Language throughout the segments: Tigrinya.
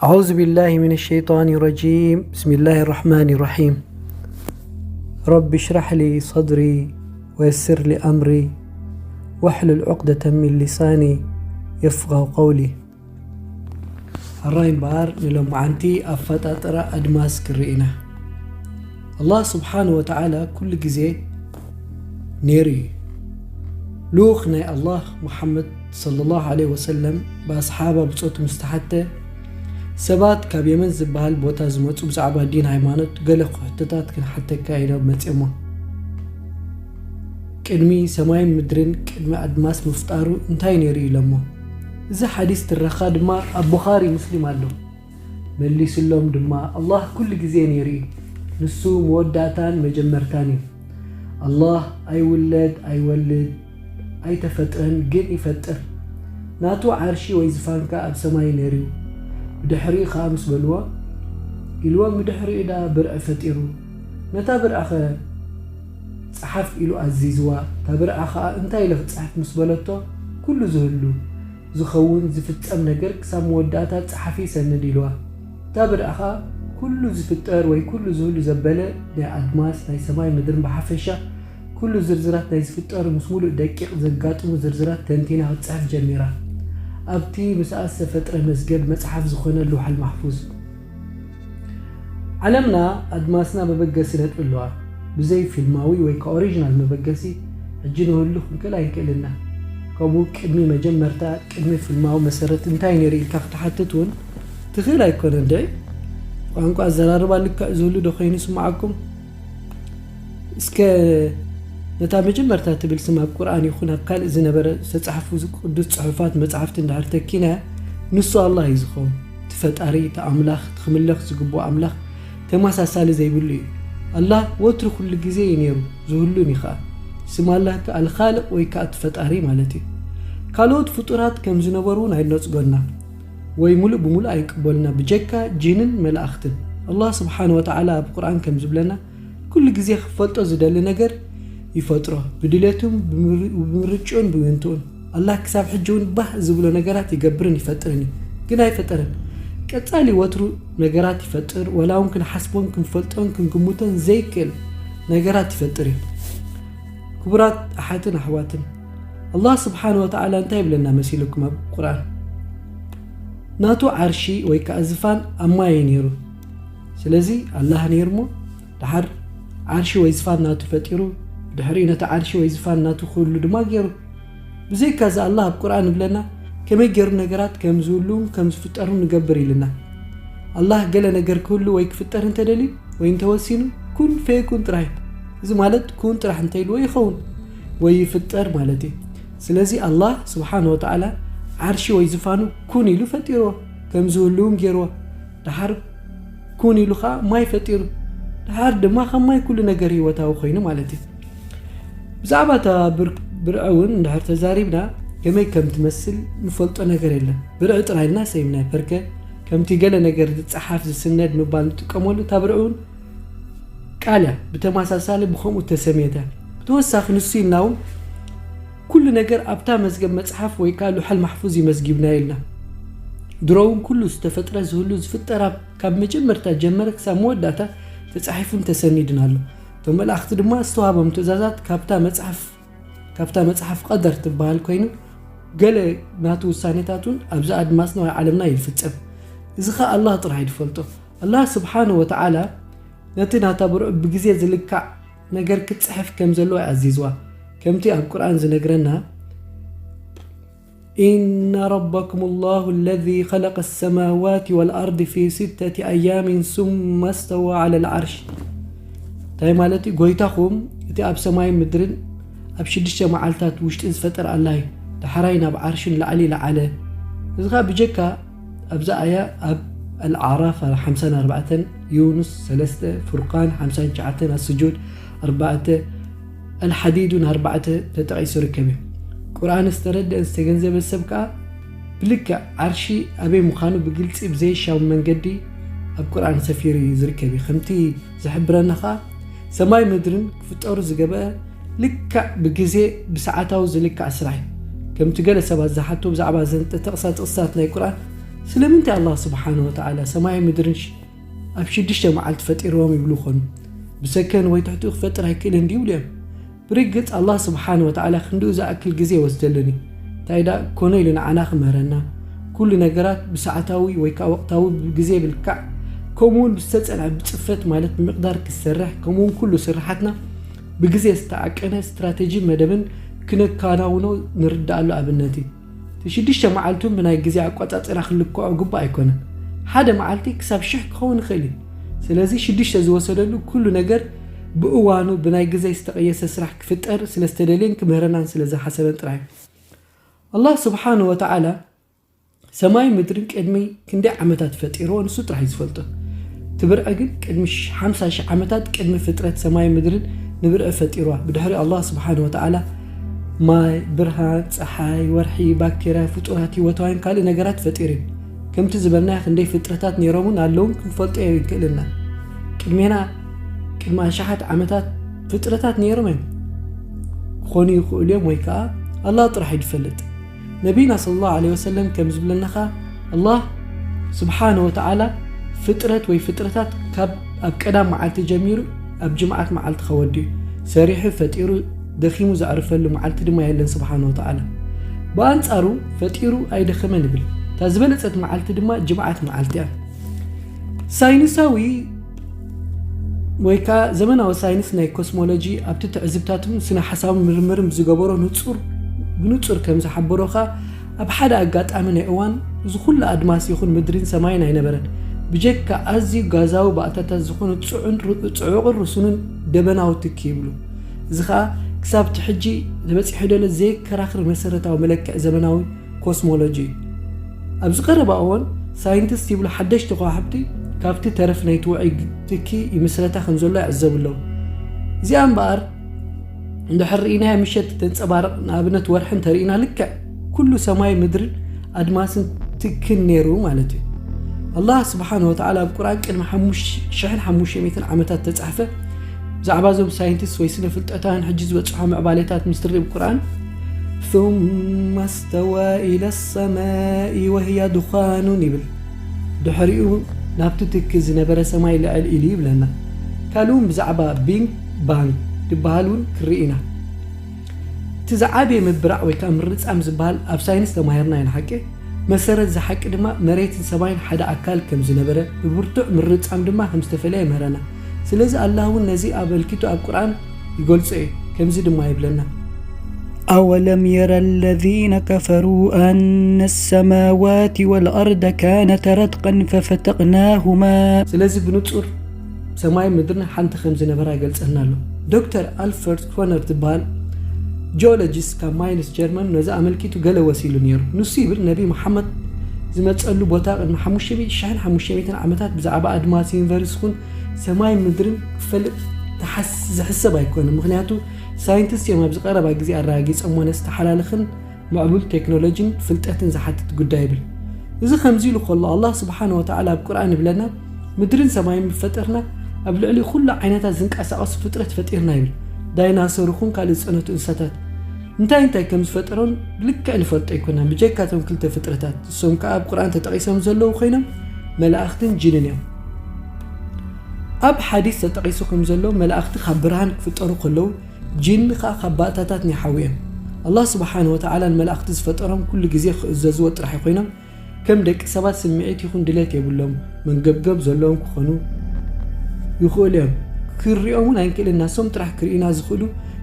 أعوذ بالله من الشيطان الرجيم. بسم الله الرحمن الرحيم. رب اشرح لي صدري ويسر لي أمري واحلل عقدة من لساني يفقه قولي. ሕራይ እምበኣር ንሎማዓንቲ ኣፈጣጥራ ኣድማስ ክርኢ ኢና። ኣላህ ስብሓነ ወተዓላ ኩሉ ግዜ ነይሩ እዩ። ልኡኽ ናይ ኣላህ ሙሓመድ ሰለላሁ ዐለይሂ ወሰለም ብኣስሓባ ብጾቱ ምስ ተሓተ፣ ሰባት ካብ የመን ዝበሃል ቦታ ዝመጹ ብዛዕባ ዲን ሃይማኖት ገለ ሕቶታት ክንሓተካ ኢሎም መጺኦሞ። ቅድሚ ሰማይን ምድርን ቅድሚ ኣድማስ ምፍጣሩ እንታይ ነይሩ ኢሎሞ። እዚ ሓዲስ ትረኻ ድማ ኣብ ቡኻሪ ሙስሊም ኣሎ። መሊስሎም ድማ ኣላህ ኩሉ ግዜ ነይሩ እዩ። ንሱ መወዳእታን መጀመርታን እዩ። ኣላህ ኣይውለድ ኣይወልድ ኣይተፈጥረን ግን ይፈጥር። ናቱ ዓርሺ ወይ ዝፋን ከኣ ኣብ ሰማይ ነይሩ እዩ። ብድሕሪኡ ከኣ ምስ በልዎ ኢልዎም ብድሕሪኡ ደኣ ብርዒ ፈጢሩ። ነታ ብርዒኸ ጸሓፍ ኢሉ ኣዚዝዋ። እታ ብርዒ ከኣ እንታይ ኢለ ክጽሕፍ ምስ በለቶ ኩሉ ዝህሉ ዝኸውን ዝፍጸም ነገር ክሳብ መወዳእታ ጸሓፊ ይሰንድ ኢልዋ። እታ ብርዒ ከኣ ኩሉ ዝፍጠር ወይ ኩሉ ዝህሉ ዘበለ ናይ ኣድማስ ናይ ሰማይ ምድርን ብሓፈሻ ኩሉ ዝርዝራት ናይ ዝፍጠሩ ምስ ሙሉእ ደቂቕ ዘጋጥሙ ዝርዝራት ተንቲና ክትጽሕፍ ጀሚራ። ኣብቲ ምስኣ ዝተፈጥረ መዝገብ መጽሓፍ ዝኾነ ሉሓል ማሕፉዝ። ዓለምና ኣድማስና መበገሲ ነጥቢ ኣለዋ። ብዘይ ፊልማዊ ወይ ከኣ ኦሪጂናል መበገሲ ሕጂ ንህሉ ክንክእል ኣይንክእልና። ከምኡ ቅድሚ መጀመርታ ቅድሚ ፊልማዊ መሰረት እንታይ ነይሩ ኢልካ ክትሓትት እውን ትኽእል ኣይኮነን ድዒ? ቋንቋ ኣዘራርባ ልክዕ ዝህሉ ዶ ኮይኑ ይስምዓኩም? እስከ ነታ መጀመርታ ትብል ስም ኣብ ቁርኣን ይኹን ኣብ ካልእ ዝነበረ ዝተጻሕፉ ቅዱስ ጽሑፋት መጻሕፍቲ እንድሕር ተኪናያ ንሱ ኣላህ እዩ ዝኸውን። እቲ ፈጣሪ እቲ ኣምላኽ እቲ ክምለኽ ዝግብኦ ኣምላኽ ተመሳሳሊ ዘይብሉ እዩ። ኣላህ ወትሩ ኩሉ ግዜ እዩ ነይሩ ዝህሉን እዩ ኸኣ። ስም ኣላህ ከኣ ኣልኻልቕ ወይ ከኣ እቲ ፈጣሪ ማለት እዩ። ካልኦት ፍጡራት ከም ዝነበሩ እውን ኣይነጽጎና ወይ ሙሉእ ብሙሉእ ኣይንቅበሉና ብጀካ ጂንን መላእኽትን። ኣላህ ስብሓነ ወተዓላ ኣብ ቁርኣን ከም ዝብለና ኩሉ ግዜ ክፈልጦ ዝደሊ ነገር ይፈጥሮ ብድሌቱን ብምርጭኡን ብውንትኡን። ኣላህ ክሳብ ሕጂ እውን ባህ ዝብሎ ነገራት ይገብርን ይፈጥርን እዩ ግን ኣይፈጠረን። ቀጻሊ ወትሩ ነገራት ይፈጥር ወላ እውን ክንሓስቦን ክንፈልጦን ክንግምቶን ዘይክእል ነገራት ይፈጥር እዩ። ክቡራት ኣሓትን ኣሕዋትን ኣላህ ስብሓነ ወተዓላ እንታይ ይብለና መሲልኩም ኣብ ቁርኣን? ናቱ ዓርሺ ወይ ከኣ ዝፋን ኣብ ማይ እዩ ነይሩ። ስለዚ ኣላህ ነይሩ እሞ ደሓር ዓርሺ ወይ ዝፋን ናቱ ፈጢሩ ድሕሪኡ ነቲ ዓርሺ ወይ ዝፋን ናቱ ክህሉ ድማ ገይሩ። ብዘይካ እዚ ኣላህ ኣብ ቁርኣን ይብለና ከመይ ገይሩ ነገራት ከም ዝህሉን ከም ዝፍጠሩን ንገብር ኢልና። ኣላህ ገለ ነገር ክህሉ ወይ ክፍጠር እንተደልዩ ወይ እንተወሲኑ ኩን ፈየኩን ጥራይ። እዚ ማለት ኩን ጥራሕ እንተኢልዎ ይኸውን ወይ ይፍጠር ማለት እዩ። ስለዚ ኣላህ ስብሓነ ወተዓላ ዓርሺ ወይ ዝፋኑ ኩን ኢሉ ፈጢርዎ ከም ዝህሉ እውን ገይርዎ። ደሓር ኩን ኢሉ ኸዓ ማይ ፈጢሩ። ደሓር ድማ ካብ ማይ ኩሉ ነገር ህይወታዊ ኮይኑ ማለት እዩ። ብዛዕባ እታ ብርዒ እውን እንድሕር ተዛሪብና ከመይ ከም ትመስል ንፈልጦ ነገር የለን። ብርዒ ጥራይ ኢልና ሰይምናያ። በርከ ከምቲ ገለ ነገር ዝጸሓፍ ዝስነድ ምባል ንጥቀመሉ እታ ብርዒ እውን ቃል እያ። ብተመሳሳሊ ብኸምኡ ተሰምየት እያ። ብተወሳኺ ንሱ ኢልና እውን ኩሉ ነገር ኣብታ መዝገብ መጽሓፍ ወይ ከኣ ሉሐል ማሕፉዝ እዩ መዝጊብናዮ ኢልና። ድሮ እውን ኩሉ ዝተፈጥረ ዝህሉ ዝፍጠር ኣብ ካብ መጀመርታ ጀመረ ክሳብ መወዳእታ ተጻሒፉን ተሰኒድን ኣሎ። እቶም መላእኽቲ ድማ ዝተዋህቦም ትእዛዛት ካብታ መጽሓፍ ካብታ መጽሓፍ ቀደር ትበሃል ኮይኑ ገለ ናቱ ውሳኔታት እውን ኣብዚ ኣድማስና ወይ ዓለምና ይፍጸም። እዚ ኸኣ ኣላህ ጥራሕ እዩ ዝፈልጦ። ኣላህ ስብሓነ ወተዓላ ነቲ ናታ ብርዑ ብግዜ ዝልካዕ ነገር ክትጽሕፍ ከም ዘለዎ ኣዚዝዋ። ከምቲ ኣብ ቁርኣን ዝነግረና إن ربكم الله الذي خلق السماوات والأرض في ستة أيام ثم استوى على العرش። እንታይ ማለት እዩ? ጎይታኹም እቲ ኣብ ሰማይን ምድርን ኣብ ሽዱሽተ መዓልታት ውሽጢ ዝፈጠረ ኣላ እዩ። ዳሕራይ ናብ ዓርሹ ንላዕሊ ለዓለ። እዚ ኸኣ ብጀካ ኣብዛ ኣያ ኣብ ኣልኣዕራፍ ሓምሳን ኣርባዕተን፣ ዩኑስ ሰለስተ፣ ፉርቃን ሓምሳን ትሽዓተን፣ ኣስጁድ ኣርባዕተ፣ ኣልሓዲድ እውን ኣርባዕተ ተጠቒሱ ይርከብ እዩ። ቁርኣን ዝተረድአን ዝተገንዘበ ሰብ ከኣ ብልክዕ ዓርሺ ኣበይ ምዃኑ ብግልጺ ብዘየሻሙ መንገዲ ኣብ ቁርኣን ሰፊሩ እዩ ዝርከብ እዩ። ከምቲ ዝሕብረና ኸኣ ሰማይ ምድርን ክፍጠሩ ዝገበአ ልክዕ ብግዜ ብሰዓታዊ ዝልካዕ ስራሕ እዩ። ከምቲ ገለ ሰባት ዝሓቶ ብዛዕባ እዘን ተጠቕሳ ጥቕስታት ናይ ቁርኣን ስለምንታይ ኣላህ ስብሓነ ወተዓላ ሰማይ ምድርን ሽ- ኣብ ሽዱሽተ መዓልቲ ፈጢርዎም ይብሉ ኾኑ? ብሰከን ወይ ትሕትኡ ክፈጥር ኣይክእልን ድዩ ይብሉ እዮም። ብርግጽ ኣላህ ስብሓነ ወተዓላ ክንድኡ ዝኣክል ግዜ ይወስደሉን እዩ። እንታይ ደኣ ኮነ ኢሉ ንዓና ክምህረና፣ ኩሉ ነገራት ብሰዓታዊ ወይ ከዓ ወቕታዊ ብግዜ ብልካዕ፣ ከምኡ እውን ብዝተጸንዐ ብጽፈት ማለት ብምቕዳር ክሰርሕ፣ ከምኡ እውን ኩሉ ስርሓትና ብግዜ ዝተዓቀነ ስትራተጂ መደብን ክነከናውኖ ንርዳኣሉ ኣብነት እዩ። እቲ ሽዱሽተ መዓልቱን ብናይ ግዜ ኣቋጻጽራ ክልክዖ ግቡእ ኣይኮነን። ሓደ መዓልቲ ክሳብ ሽሕ ክኸውን ይኽእል እዩ። ስለዚ ሽዱሽተ ዝወሰደሉ ኩሉ ነገር ብእዋኑ ብናይ ግዜ ዝተቐየሰ ስራሕ ክፍጠር ስለ ዝተደልየን ክምህረናን ስለ ዝሓሰበን ጥራይ እዩ። ኣላህ ስብሓነ ወተዓላ ሰማይ ምድርን ቅድሚ ክንደይ ዓመታት ፈጢርዎ ንሱ ጥራሕ እዩ ዝፈልጦ። እቲ ብርዒ ግን ቅድሚ ሽ- ሓምሳ ሺሕ ዓመታት ቅድሚ ፍጥረት ሰማይ ምድርን ንብርዒ ፈጢርዋ። ብድሕሪ ኣላህ ስብሓነ ወተዓላ ማይ፣ ብርሃን፣ ፀሓይ፣ ወርሒ፣ ባክቴርያ፣ ፍጡራት ህይወታውያን ካልእ ነገራት ፈጢሩ እዩ። ከምቲ ዝበልናዮ ክንደይ ፍጥረታት ነይሮምን ኣለውን ክንፈልጦ ኣይንክእልና። ቅድሜና ቅድሚ ኣሽሓት ዓመታት ፍጥረታት ነይሮም እዮም። ክኾኑ ይኽእሉ እዮም ወይ ከዓ ኣላህ ጥራሕ እዩ ዝፈልጥ። ነቢና ሰለላሁ ዐለይሂ ወሰለም ከም ዝብለና ኸዓ ኣላህ ስብሓነ ወተዓላ ፍጥረት ወይ ፍጥረታት ካብ ኣብ ቀዳም መዓልቲ ጀሚሩ ኣብ ጅምዓት መዓልቲ ከወዲኡ ሰሪሑ ፈጢሩ ደኺሙ ዘዕርፈሉ መዓልቲ ድማ የለን ስብሓነ ወተዓላ። ብኣንጻሩ ፈጢሩ ኣይደኸመን ይብል። እታ ዝበለጸት መዓልቲ ድማ ጅምዓት መዓልቲ እያ። ሳይንሳዊ ወይ ከዓ ዘመናዊ ሳይንስ ናይ ኮስሞሎጂ ኣብቲ ትዕዝብታትን ስነ ሓሳብ ምርምርን ዝገበሮ ንጹር ብንጹር ከም ዝሓበሮ ከዓ ኣብ ሓደ ኣጋጣሚ ናይ እዋን እዚ ኩሉ ኣድማስ ይኹን ምድርን ሰማይን ኣይነበረን። ብጀካ ኣዝዩ ጋዛዊ ባእታታት ዝኾነ ጽዑን ር- ጽዑቕን ርሱንን ደበናዊ ትኪ ይብሉ። እዚ ከዓ ክሳብ እቲ ሕጂ ተበጺሑ ደሎ ዘየከራኽር መሰረታዊ መለክዒ ዘመናዊ ኮስሞሎጂ እዩ። ኣብዚ ቀረባ እዋን ሳይንቲስት ይብሉ ሓደሽቲ ከዋሕብቲ ካብቲ ተረፍ ናይቲ ውዑይ ትኪ ይምስረታ ከም ዘሎ ይዕዘቡ ኣለዉ። እዚኣ እምበኣር እንድሕር ርኢናያ ምሸት ተንጸባርቕ ንኣብነት ወርሒ እንተርኢና ልክዕ ኩሉ ሰማይ ምድርን ኣድማስን ትክን ነይሩ ማለት እዩ። ኣላህ ስብሓን ወተዓላ ኣብ ቁርኣን ቅድሚ ሓሙሽ- ሽሕን ሓሙሽተ ሚእትን ዓመታት ተጻሕፈ ብዛዕባ እዞም ሳይንቲስት ወይ ስነ ፍልጠታውያን ሕጂ ዝበጽሖ ምዕባሌታት ምስ ትርኢ ብቁርኣን ثم استوى إلى السماء وهي دخان ይብል። ድሕሪኡ ናብቲ ትኪ ዝነበረ ሰማይ ልዕል ኢሉ ይብለና። ካልእ እውን ብዛዕባ ቢግ ባንግ ዝበሃል እውን ክርኢ ኢና። እቲ ዝዓበየ ምብራዕ ወይ ከዓ ምርጻም ዝበሃል ኣብ ሳይንስ ተማሂርና ኢና ሓቂ። መሰረት እዚ ሓቂ ድማ መሬትን ሰማይን ሓደ ኣካል ከም ዝነበረ ብብርቱዕ ምርጻም ድማ ከም ዝተፈለየ ይምህረና። ስለዚ ኣላህ እውን ነዚ ኣመልኪቱ ኣብ ቁርኣን ይገልጾ እዩ። ከምዚ ድማ ይብለና። أولم ير الذين كفروا أن السماوات والأرض كانتا رتقا ففتقناهما ስለዚ ብንጹር ሰማይ ምድርን ሓንቲ ከም ዝነበራ ይገልጸልና ኣሎ። ዶክተር ኣልፈርድ ኮነር ዝበሃል ጂኦሎጂስት ካብ ማይንስ ጀርመን ነዚ ኣመልኪቱ ገለ ወሲሉ ነይሩ። ንሱ ይብል ነቢ መሓመድ ዝመጸሉ ቦታ ቅድሚ ሓሙሽተ ሚእቲ ሽሕን ሓሙሽተ ሚእትን ዓመታት ብዛዕባ ኣድማስ ዩኒቨርስ ይኹን ሰማይ ምድርን ክፈልጥ ተሓስ- ዝሕሰብ ኣይኮነን። ምኽንያቱ ሳይንቲስት እዮም ኣብዚ ቀረባ ግዜ ኣረጋጊጾሞ ነዚ ተሓላልኽን ምዕቡል ቴክኖሎጂን ፍልጠትን ዝሓትት ጉዳይ ይብል። እዚ ከምዚ ኢሉ ከሎ ኣላህ ስብሓን ወተዓላ ኣብ ቁርኣን ይብለና ምድርን ሰማይን ምፈጠርና ኣብ ልዕሊ ኩሉ ዓይነታት ዝንቀሳቐሱ ፍጥረት ፈጢርና ይብል። ዳይናሶር ይኹን ካልእ ዝጸነቱ እንስሳታት እንታይ እንታይ ከም ዝፈጠሮን ብልክዕ ንፈልጦ ኣይኮናን ብጀካ እቶም ክልተ ፍጥረታት እሶም ከዓ ኣብ ቁርኣን ተጠቒሶም ዘለዉ ኮይኖም መላእኽትን ጅንን እዮም። ኣብ ሓዲስ ተጠቒሱ ከም ዘሎ መላእኽቲ ካብ ብርሃን ክፍጠሩ ከለዉ ጅን ከዓ ካብ ባእታታት ናይ ሓዊ እዮም። ኣላህ ስብሓን ወተዓላ ንመላእኽቲ ዝፈጠሮም ኩሉ ግዜ ክእዘዝዎ ጥራሕ ኮይኖም ከም ደቂ ሰባት ስምዒት ይኹን ድሌት የብሎም መንገብገብ ዘለዎም ክኾኑ ይኽእሉ እዮም። ክሪኦም እውን ኣይንክእልን ናሶም ጥራሕ ክርእዩና ዝኽእሉ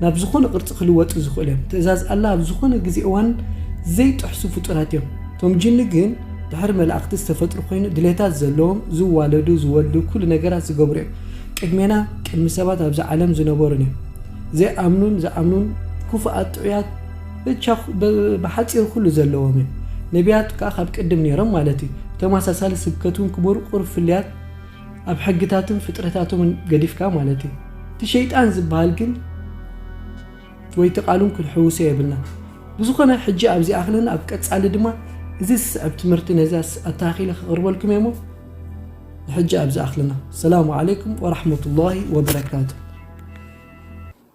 ናብ ዝኾነ ቅርፂ ክልወጡ ዝኽእሉ እዮም። ትእዛዝ ኣላህ ኣብ ዝኾነ ግዜ እዋን ዘይጥሕሱ ፍጡራት እዮም። እቶም ጅኒ ግን ድሕሪ መላእኽቲ ዝተፈጥሩ ኮይኑ ድሌታት ዘለዎም ዝዋለዱ ዝወልዱ ኩሉ ነገራት ዝገብሩ እዮም። ቅድሜና ቅድሚ ሰባት ኣብዚ ዓለም ዝነበሩን እዮም። ዘይኣምኑን ዝኣምኑን ክፉኣት ጥዑያት ብቻ ብሓፂሩ ኩሉ ዘለዎም እዮም። ነቢያት ከዓ ካብ ቅድም ነይሮም ማለት እዩ። ብተመሳሳሊ ስብከት እውን ክቡር ቁሩብ ፍልያት ኣብ ሕግታትን ፍጥረታቶምን ገዲፍካ ማለት እዩ። እቲ ሸይጣን ዝበሃል ግን ወይ እቲ ቃሉን ክንሕውሶ የብልና። ብዝኾነ ሕጂ ኣብዚ ኣኽልን ኣብ ቀጻሊ ድማ እዚ ዝስዕብ ትምህርቲ ነዚ ኣተኻኺለ ክቕርበልኩም እየ እሞ ንሕጂ ኣብዚ ኣኽልና። ሰላሙ ዓለይኩም ወራሕመቱላሂ ወበረካቱ።